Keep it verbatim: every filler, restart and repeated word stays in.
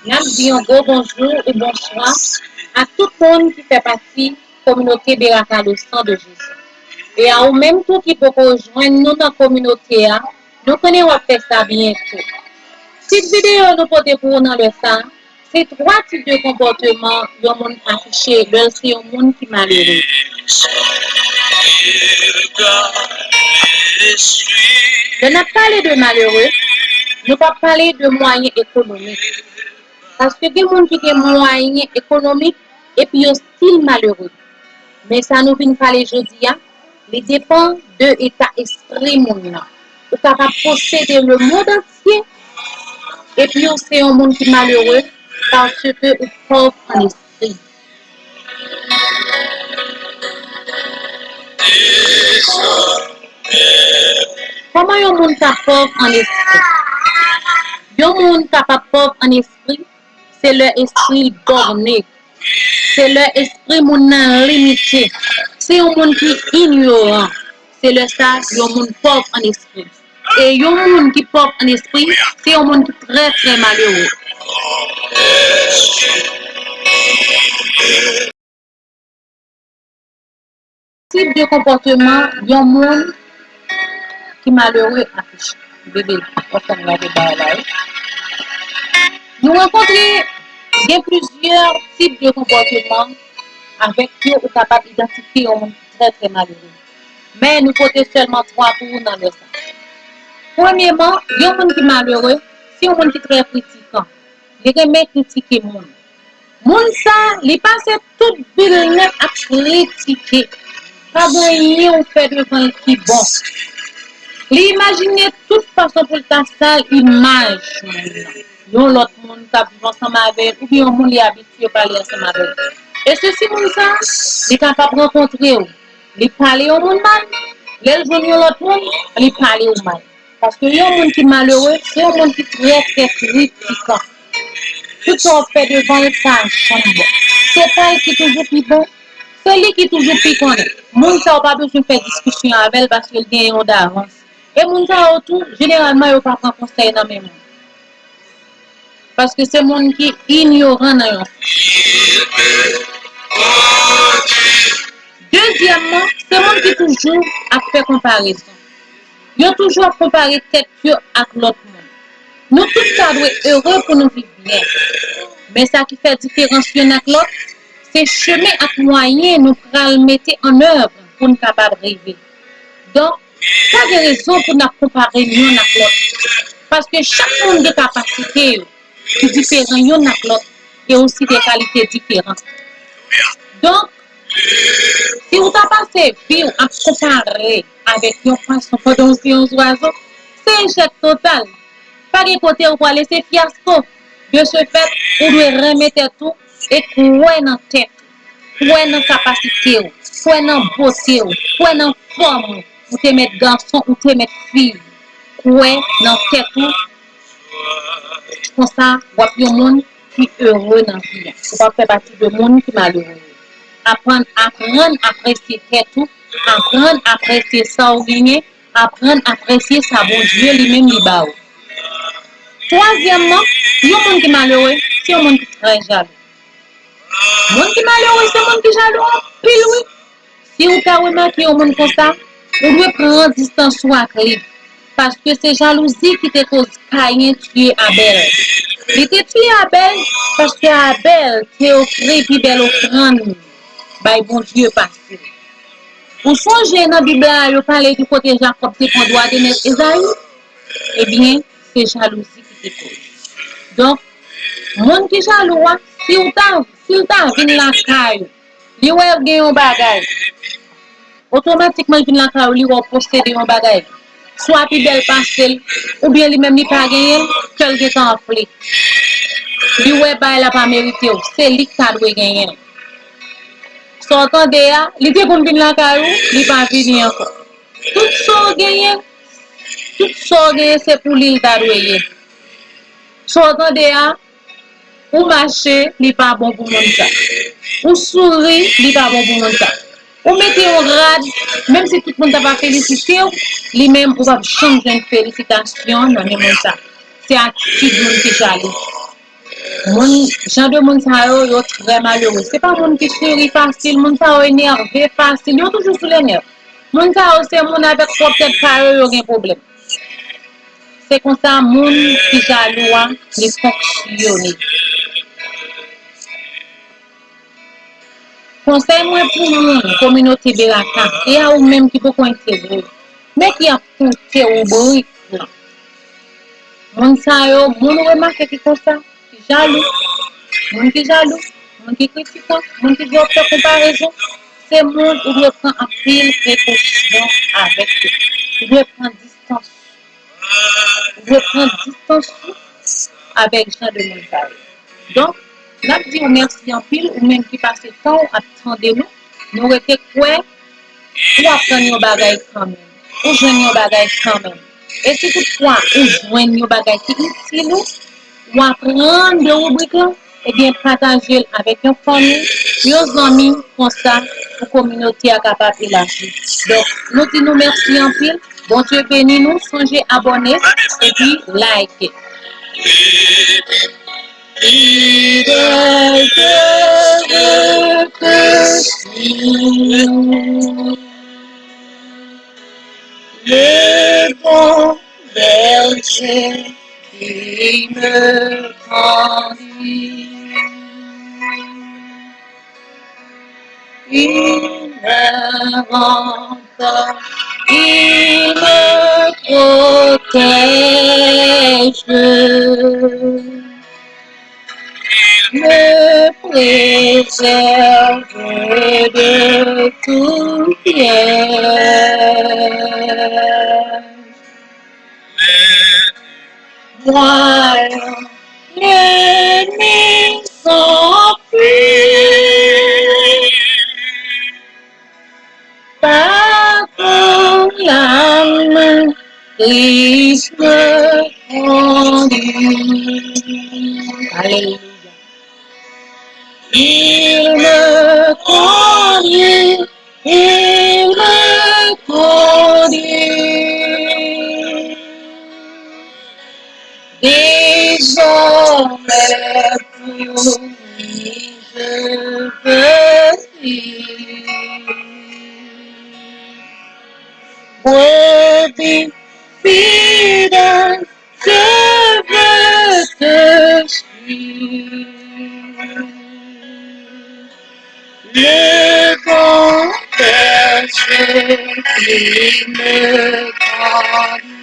N ap di yon gwo bonjou ou bonswa a tout moun ki fè pati kominote Beraka le Sang de Jésus. E a ou menm tou ki poko jwenn nou nan kominote a, nou konnen w ap fè sa byento. Tit videyo nou pote pou ou nan lè sa a, se twa tip de konpòteman yon moun afiche lè l se yon moun ki malere. Lè n ap pale de malere, nou p ap pale de mwayen ekonomik. Paske gen moun ki gen mwayen ekonomik epi yo still malere. Men sa nou vin pale jodi a, li depann de eta espri moun nan. Ou kapab posede lemonn antye epi ou se yon moun ki malere paske ou pòv an espri. Kòman yon moun ka pòv an espri? Yon moun kapab pòv an espri, se lè espri l bòne. Se lè espri moun nan limite. Se yon moun ki inyoran. Se lè sa, yon moun pòv an espri. E yon moun ki pòv an espri, se yon moun ki trè, trè malere. Tip de konpòteman yon moun ki malere afiche. Bebe, w ap tann lave ba la wi. Nou rankontre gen plizyè tip de konpòteman avèk yo ou kapab idantifye yon moun ki trè, trè malere. Men nou pote sèlman twa pou ou nan lè sa. Premyeman, yon moun ki malere, se yon moun ki trè kritikan. Li renmen kritike moun. Moun sa, li pase tout vi l nèt ap kritike. Pa gen anyen ou fè devan l ki bon. Li imajine tout fason pou l ta sal imaj moun nan. Yon lòt moun k ap viv ansanm avè l, oubyen yon moun li abitye pale ansanm avè l. E sesi moun sa, li kapab rankontre w. Li pale yon moun mal, lè l jwenn yon lòt moun, li pale w mal. Paske yon moun ki malere, se yon moun ki trè, trè kritikan. Tout sa w ap fè devan l pa janm bon. Se pa l ki toujou pi bon, se li ki toujou pi konnen. Moun sa w pa bezwen fè diskisyon avè l paske l gen yon davans. E moun sa yo tou, jeneralman, yo pa pran konsèy nan men moun. Paske se moun ki inyoran nan yon sans. Dezyèmman, se moun ki toujou ap fè konparezon. Yo toujou ap konpare tèt yo ak lòt moun. Nou tout ta dwe ere pou nou viv byen. Men sa ki fè diferans youn ak lòt, se chemen ak mwayen nou pral mete an èv pou n kapab rive. Donk, pa gen rezon pou n ap konpare n youn ak lòt. Paske chak moun gen kapasite yo ki diferan youn ak lòt e osi de kalite diferan. Donk, si w ta pase vi w ap konpare avèk yon pwason pandan w se yon zwazo, se echèk total. Pa gen kote ou prale, se fyasko. De ce fait, ou dwe renmen tèt ou e kwè nan tèt ou. Kwè nan kapasite w, kwè nan bote w, kwè nan fòm ou. Ou te mèt gason, ou te mèt fi. Kwè nan tèt ou. Konsa, w ap yon moun ki ere nan vi a. Ou p ap fè pati de moun ki malere. Aprann, aprann apresye tèt ou, aprann apresye sa w genyen, aprann apresye sa Bondye li menm li ba w. Twazyèmman, yon moun ki malere, se yon moun ki trè jalou. Moun ki malere, se moun ki jalou anpil, wi. Si w ta remake yon moun konsa, ou dwe pran distans ou ak li. Paske se jalouzi ki te koz Kayen tiye Abèl. Li te tiye Abèl paske Abèl te ofri pi bèl ofrann bay Bondye pase l. Ou sonje nan Bib la, yo pale de kote Jakòb te pran dwa de nèf Ezayi? Ebyen, se jalouzi ki te koz. Donk, moun ki jalou a, si w ta, si l ta vin lakay ou, li wè w gen yon bagay, otomatikman l vin lakay ou, li wè w posede yon bagay. Swa pi bèl pase l, oubyen li menm li pa genyen l, kè l gentan anfle. Li wè bagay la pa merite w, se li k ta dwe genyen l. Sa w tande a, li te konn vin lakay ou, li pa vini ankò. Tout sa w genyen, tout sa w genyen, se pou li l ta dwe ye. Sa w tande a, ou mache, li pa bon pou moun sa. Ou souri, li pa bon pou moun sa. Ou mete yon rad, menm si tout moun ta va felisite w, li menm ou p ap janm jwenn felisitasyon nan men moun sa. Se atitid moun ki jalou. Moun, jan de moun sa yo, yo trè malere. Se pa moun ki souri fasil, moun sa yo enève fasil, yo toujou sou lè nèv. Moun sa yo se moun avèk pwòp tèt pa yo, yo gen pwoblèm. Se konsa moun ki jalou a, li fonksyone. Konsèy mwen pou moun, kominote Beraka, e a ou menm ki poko entegre, men ki ap koute ribrik lan. Moun sa yo, moun ou remake ki konsa, ki jalou, moun ki jalou, moun ki kritikan, moun ki di w ap fè konparezon, se moun ou dwe pran anpil prekosyon avèk yo. Ou dwe pran distans. Ou dwe pran distans ou avèk jan de moun sa yo. Donk, n ap di w mèsi anpil, ou menm ki pase tan w ap tande nou. Nou rete kwè ou aprann yon bagay kanmenm. Ou jwenn yon bagay kanmenm. E si toutfwa ou jwenn yon bagay ki itil ou, ou aprann de ribrik lan, ebyen, pataje l avèk yon fanmi, yon zanmi, konsa pou kominote a kapab elaji. Donk, nou di nou mèsi anpil. Bondye beni nou. Sonje abòne epi like. Fidèl Dieu, le bon berger qui me conduit. Il me rend, il me protège, me préserve de tout piège. Moi, l'ennemi s'enfuit. Par ton âme, Christ me conduit. Alléluia. Il me conduit, il me conduit. Désormais pour lui je veux vivre. Brebis fidèle, je veux te suivre. Le bon berger qui me conduit.